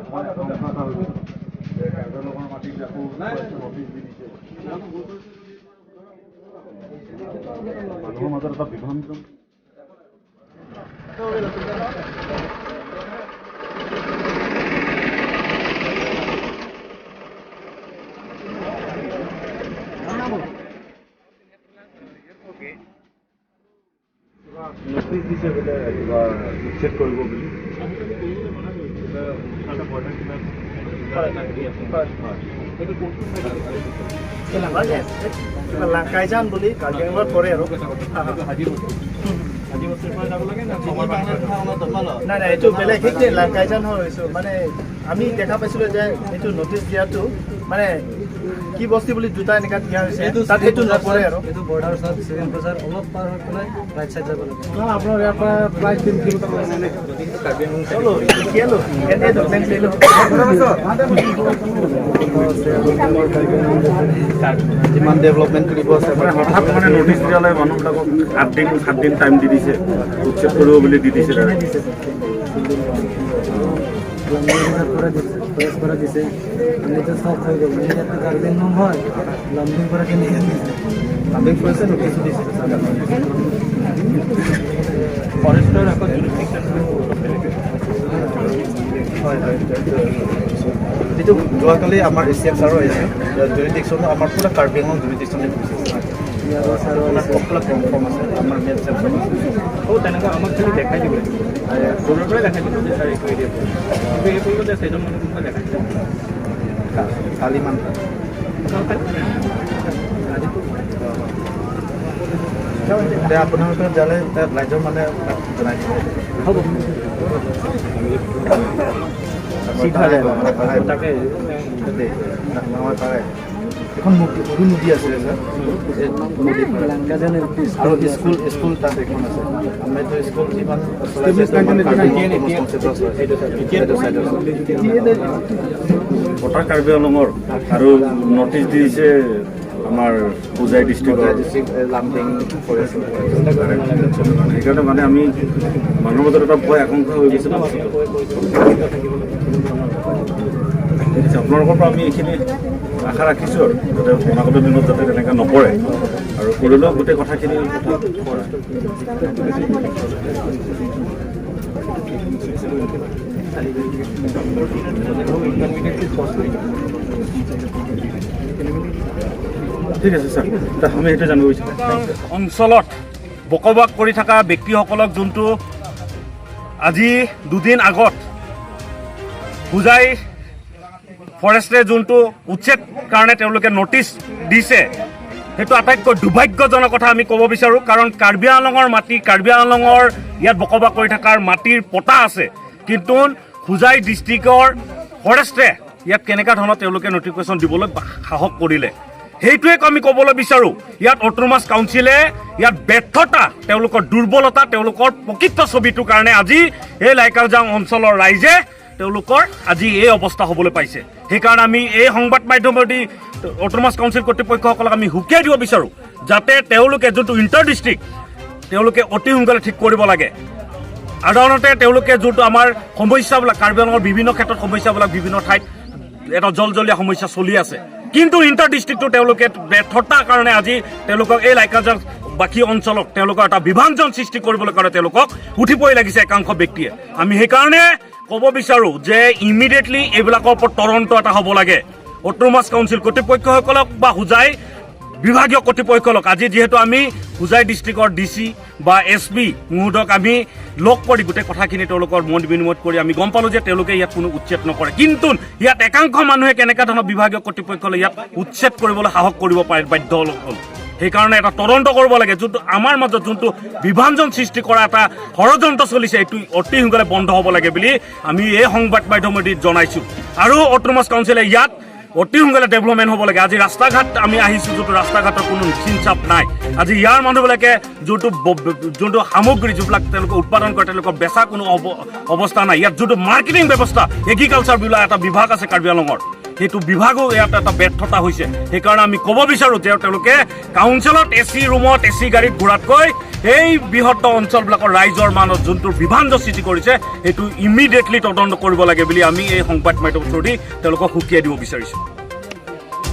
অকণমান আশংকা এটা হৈ গৈছে যে কাৰ্বি আংলঙৰ মাটিত আকৌ নটিচ দি দিছে। মানুহৰ মাজত এটা বিভ্ৰান্ত। নটিচ দিছে বোলে, কিবা উচ্ছেদ কৰিব বুলি। কিবা লাংকাইজান বুলি কাৰ্বি আংলঙত পৰে আৰু। নাই নাই, এইটো বেলেগ। সেইটোৱে লাংকাইজান হৈছোঁ। মানে আমি দেখা পাইছিলোঁ যে এইটো নটিচ দিয়াটো মানে কি বস্তি বুলি দুটা এনেকুৱা দিয়া হৈছে, তাত সেইটো নপৰে আৰু। এইটো বৰ্ডাৰ ওচৰত চিকেন বজাৰ অলপ পাৰ হৈ পেলাই ৰাইট চাইড যাব লাগে। আপোনাৰ ইয়াৰ পৰা প্ৰায় 3 কিলোমিটাৰ। চলো এতিয়ালো এনে ডকুমেণ্ট লৈ লওঁ। যিমান ডেভেলপমেণ্ট কৰিব আছে। মানে হঠাৎ মানে নটিচ দিয়ালে মানুহবিলাকক 8 দিন 7 দিন টাইম দি দিছে, উচ্ছেদ কৰিব বুলি দি দিছে ডাইৰেক্ট। পৰা দিছে, ফৰেষ্ট পৰা দিছে। আমিতো চক হৈ গ'ল। মানে ইয়াতে কাৰ্বি আংলং হয়, লামডিং পৰা কেনেকৈ দিছে? লামডিং ফৰেষ্টে নটিচো দিছে। ফৰেষ্টৰ আকৌ জুৰিছডিকশ্যনটো বেলেগ। হয়, যিটো যোৱাকালি আমাৰ এ চি এম ছাৰো আহিছে, জুৰিডিকশ্যনো আমাৰ পূৰা কাৰ্বি আংলং জুৰিডিকশ্যনে কৰিছে। ইয়াৰো ছাৰো আপোনাৰ আহিছে। পুৰা কনফাৰ্ম আছে, আমাৰ মেপ চেপ চব আছে। অ' তেনেকুৱা আমাক খালি দেখাই দিব লাগিব। দূৰৰ পৰাই দেখাই দিব যে ছাৰ, এইটো এৰিয়া পৰে। কিন্তু এই কৰিব যে সেইজন মানুহ কোনোবা দেখাই দিছে। কালিমান। আজিতো। এতিয়া আপোনালোকে যালে তাত ৰাইজৰ মানে তাত জনাই দিব। হ'ব। চিধা যায়। তাকে। আমাৰ তাৰে এখন নদী, সৰু নদী আছিলে ছাৰ, এই নদী পাৰত। লাংকাজান এল পি। আৰু স্কুল স্কুল তাত এখন আছে। আমিতো স্কুল যিমান চলাইছে, সেইটো চাইডত। গোটা কাৰ্বি আংলঙৰ আৰু নটিচ দি দিছে আমাৰ হোজাই ডিষ্ট্ৰিক্টৰ। District Lumding forest. সেইকাৰণে মানে আমি মানুহৰ মাজত এটা ভয় আশংকা হৈ গৈছে ন বস্তুটো। ঠিক আছে, আপোনালোকৰ পৰা আমি এইখিনি আশা ৰাখিছোঁ আৰু যাতে অনাগত দিনত যাতে তেনেকুৱা নকৰে আৰু কৰিলেও গোটেই কথাখিনি কথা। ঠিক আছে ছাৰ, আমি সেইটো জানিব বিচাৰোঁ। অঞ্চলত বসবাস কৰি থকা ব্যক্তিসকলক যোনটো আজি দুদিন আগত হোজাই ফৰেষ্টে যোনটো উচ্ছেদ কাৰণে তেওঁলোকে নটিচ দিছে, সেইটো আটাইতকৈ দুৰ্ভাগ্যজনক কথা আমি ক'ব বিচাৰোঁ। কাৰণ কাৰ্বি আংলঙৰ মাটি, কাৰ্বি আংলঙৰ ইয়াত বসবাস কৰি থকাৰ মাটিৰ পটা আছে, কিন্তু হোজাই ডিষ্ট্ৰিক্টৰ ফৰেষ্টে ইয়াত কেনেকুৱা ধৰণৰ তেওঁলোকে নটিফিকেশ্যন দিবলৈ সাহস কৰিলে, সেইটোৱে আমি ক'বলৈ বিচাৰোঁ। ইয়াত অট'নমাছ কাউন্সিলে ইয়াত ব্যৰ্থতা, তেওঁলোকৰ দুৰ্বলতা, তেওঁলোকৰ প্ৰকৃত ছবিটোৰ কাৰণে আজি এই লাইকালজাং অঞ্চলৰ ৰাইজে তেওঁলোকৰ আজি এই অৱস্থা হ'বলৈ পাইছে। সেইকাৰণে আমি এই সংবাদ মাধ্যমেদি অট'নমাছ কাউন্সিল কৰ্তৃপক্ষসকলক আমি সকীয়াই দিব বিচাৰোঁ যাতে তেওঁলোকে যোনটো ইণ্টাৰ ডিষ্ট্ৰিক্ট তেওঁলোকে অতি সোনকালে ঠিক কৰিব লাগে। সাধাৰণতে তেওঁলোকে যোনটো আমাৰ সমস্যাবিলাক, কাৰ্বি আংলঙৰ বিভিন্ন ক্ষেত্ৰত সমস্যাবিলাক বিভিন্ন ঠাইত এটা জলজলীয়া সমস্যা চলি আছে, কিন্তু ইণ্টাৰ ডিষ্ট্ৰিক্টটো তেওঁলোকে ব্যৰ্থতাৰ কাৰণে আজি তেওঁলোকক এই লাইকাজাং বাকী অঞ্চলক তেওঁলোকৰ এটা বিভাজন সৃষ্টি কৰিবলৈ কাৰণে তেওঁলোকক উঠি পৰি লাগিছে একাংশ ব্যক্তিয়ে। আমি সেইকাৰণে ক'ব বিচাৰোঁ যে ইমিডিয়েটলি এইবিলাকৰ ওপৰত তদন্ত এটা হ'ব লাগে। অট'নমাছ কাউন্সিল কৰ্তৃপক্ষসকলক বা হোজাই বিভাগীয় কৰ্তৃপক্ষলক আজি যিহেতু আমি হোজাই ডিষ্ট্ৰিক্টৰ ডি চি বা এছ পি মহোদয়ক আমি লগ কৰি গোটেই কথাখিনি তেওঁলোকৰ মত বিনিময় কৰি আমি গম পালোঁ যে তেওঁলোকে ইয়াত কোনো উচ্ছেদ নকৰে, কিন্তু ইয়াত একাংশ মানুহে কেনেকুৱা ধৰণৰ বিভাগীয় কৰ্তৃপক্ষলৈ ইয়াত উচ্ছেদ কৰিবলৈ সাহস কৰিব পাৰে বাধ্য হ'ল। সেইকাৰণে এটা তদন্ত কৰিব লাগে। যোনটো আমাৰ মাজত যোনটো বিভাজন সৃষ্টি কৰা এটা ষড়যন্ত্ৰ চলিছে, এইটো অতি সোনকালে বন্ধ হ'ব লাগে বুলি আমি এই সংবাদ মাধ্যমেদি জনাইছোঁ। আৰু অট'নমাছ কাউন্সিলে ইয়াত অতি সোনকালে ডেভেলপমেণ্ট হ'ব লাগে। আজি ৰাস্তা ঘাট আমি আহিছোঁ, যোনটো ৰাস্তা ঘাটৰ কোনো চিন চাপ নাই। আজি ইয়াৰ মানুহবিলাকে যোনটো সামগ্ৰী যিবিলাক তেওঁলোকে উৎপাদন কৰে, তেওঁলোকৰ বেচা কোনো অৱস্থা নাই। ইয়াত যোনটো মাৰ্কেটিং ব্যৱস্থা, এগ্ৰিকালচাৰ বিলাক এটা বিভাগ আছে কাৰ্বি আংলঙৰ, সেইটো বিভাগো ইয়াত এটা ব্যৰ্থতা হৈছে। সেইকাৰণে আমি ক'ব বিচাৰোঁ যে তেওঁলোকে কাউন্সিলত এ চি ৰুমত, এ চি গাড়ীত ঘূৰাতকৈ এই বৃহত্তৰ অঞ্চলবিলাকৰ ৰাইজৰ মাজত যোনটো বিভ্ৰান্ত সৃষ্টি কৰিছে, সেইটো ইমিডিয়েটলি তদন্ত কৰিব লাগে বুলি আমি এই সংবাদ মাধ্যমৰ থ্ৰুদি তেওঁলোকক সকীয়াই দিব বিচাৰিছোঁ।